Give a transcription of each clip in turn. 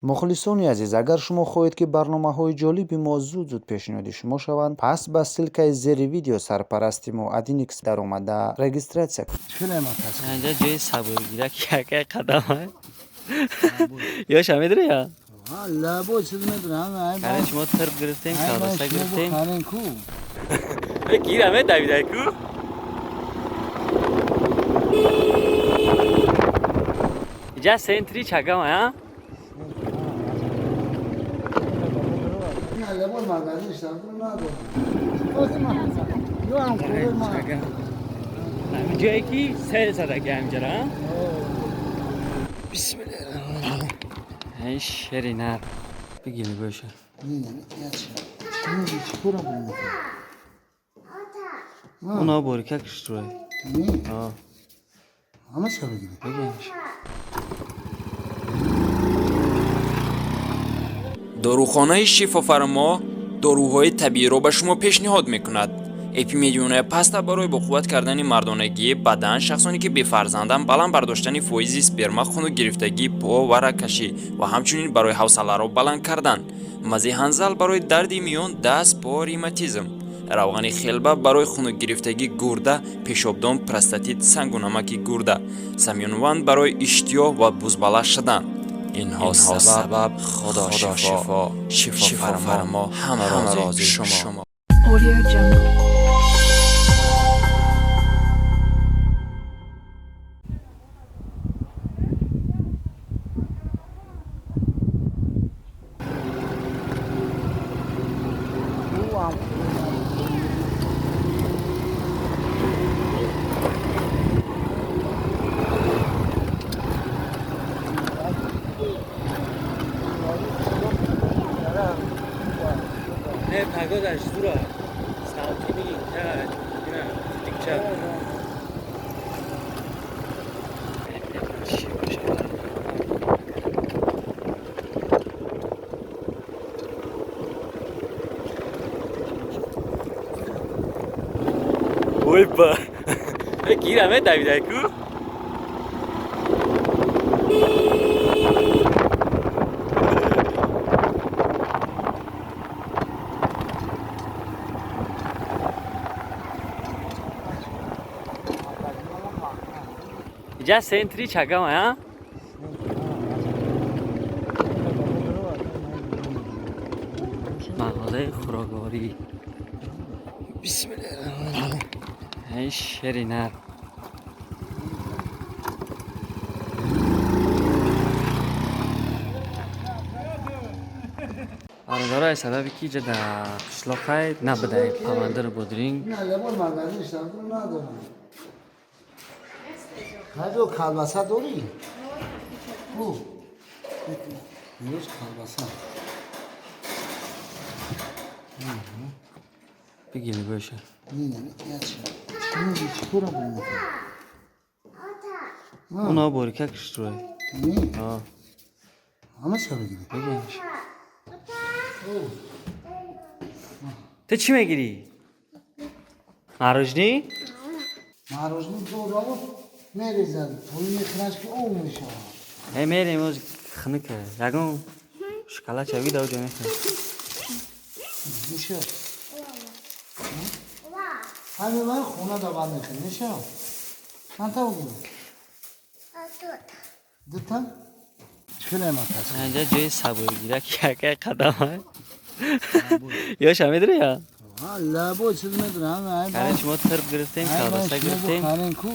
Мухлисони азиз, агар шумо хоҳед, ки барномаҳои ҷолиби мо зуд-зуд пешниҳоди шумо шаванд, пас ба ссылкаи зери видео сарпарасти мо 1Х даромада регистрация кунед. Инҷа ҷои сабургирак якай қадам ёша медри я? Лабо чиз медонам. Карен шумо тирб гирифтем, колбаса гирифтем. Карен ку. Гира медавидай ку? Иҷа центри чагама, а? Лабо магазин шаб надорам. Ё ҳам куре ма. Ҷое ки сел задаги ҳамҷара. Бисмиллаҳир-раҳмонир-раҳим. Эй шери нар. Бигир боша. Уна борика киштрой. Ҳама ча бигирӣ? Бигирш. Дорухонаи Шифофармо доруҳои табииро ба шумо пешниҳод мекунад. Эпимедионая паста барои боқувват кардани мардонагии бадан, шахсоне ки бефарзанданд, баланд бардоштани фоизи сперма, хунукгирифтагии по ва рагкашӣ ва ҳамчунин барои ҳавсаларо баланд кардан. Мази ҳанзал барои дарди миён, даст, по, ревматизм. Равғани хелба барои хунукгирифтагии гурда, пешобдон, простатит, сангу намаки гурда. Самюнван барои иштиёҳ ва бузбала шудан. Инҳо сабаб Худо шифо, шифофармо, ҳама рози шумо. Audio Jungle. Не, погодаш дура. Салки миги, ина, тикча. Ой ба. Гира медавидай ку? Иҷа центри чагама, а? Мағозаи хӯрокворӣ. Бисмиллаҳир-раҳмонир-раҳим. Эй шери нар. Бародаро, сабаби ки иҷа дар қишлоқай набудай павандиру бодринг. Лабо магазин шаб надорам. Ҳаҷо колбаса дорӣ? Ку. Имрӯз колбаса. Бигир боша. Уна борика киштрой. Ҳама ча бигирӣ? Бигирш. Ту чӣ мегирӣ? Мороженое? Мороженое дораво мерезад. Тои мехӯраш ки об мешавад. Э, мерем оз хунука. Ягон шоколад чави да оҷо мехӯрем. Меша. Ҳамин ман хона да банд мехӯрем. Меша. Чанд та бигирӣ? Дута? Чӣ хеле матас? Инҷа ҷои сабургирак якай қадам. Ёша медри я? Лабо чиз медонам. Карен шумо тирб гирифтем, колбаса гирифтем. Карен ку.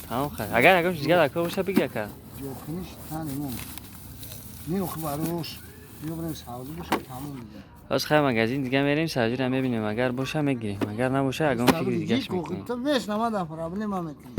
Тамом хай. Агар ягон чиз дига дар кор боша биги ака. Ҷохиниш танимон. Меохи барош. Меобарем савзӣ боша тамом дига. Оз хай магазин дига мерем, савзиро мебинем. Агар боша мегирем, агар набоша ягон фикри дигаш мекунем. Ту мешнавада проблема мекунӣ.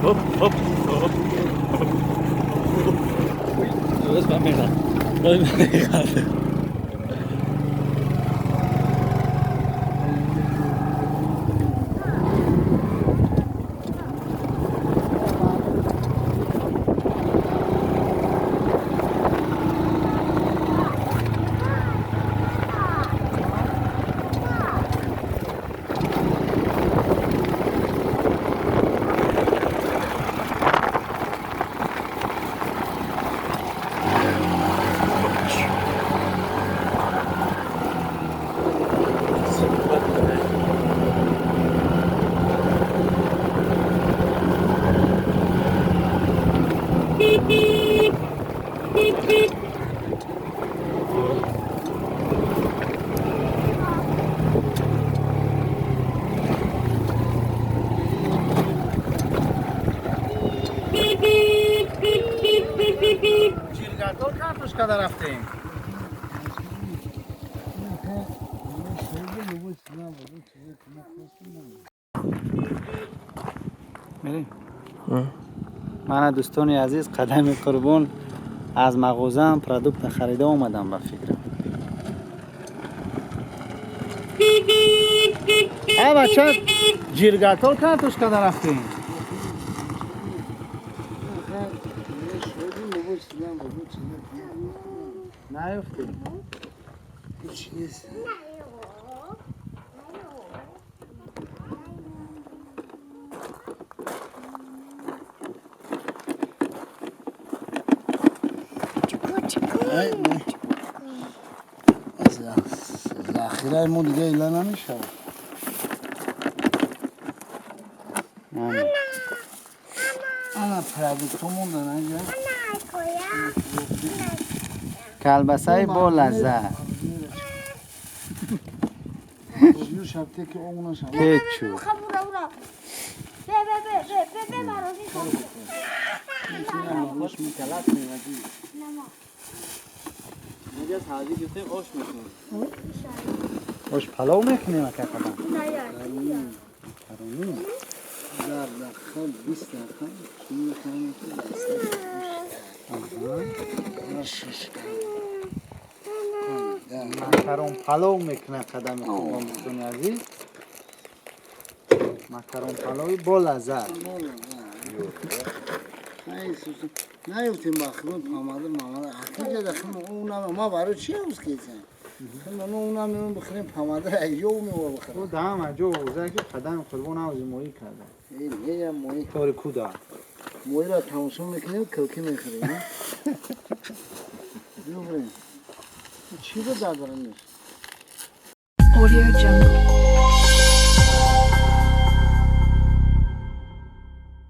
Хоп, хоп, хоп. Боз ман меғалт. Боз ман меғалт. Чилгардор картошкада рафтем. Мерем. Мана дӯстони азиз, қадами қурбон аз мағозаам продукта харида омадам ба фикрам. А бача, ҷиргартор картошкада рафтем. Наёфтем. Захираи мо дига ила намешавад. Ана продуктҳо мондан аҷа. Колбасаи бо лаззат. Кетчуп. Ош палов мекунем ака қадам. Дар дақиқа 20 дақиқа Макарон палов мекунад қадами қурбон дӯстони азиз. Макарон палови бо лаззат. Наёфтем ба хидмат мамада мамада ҳақиқата хидмат ма барои чи ҳавз кесем? Хидмат ма бихӯрем памада ё мева бихӯрем. Ӯ даҳам аҷо овоза ки қадами қурбон ҳавзи моҳӣ карда. Э, моҳӣ. Тори куда. Моҳиро тамошо мекунем, килки мехӯрем. Биё бирем. Чӣ ба дар даруниш? Audio Jungle.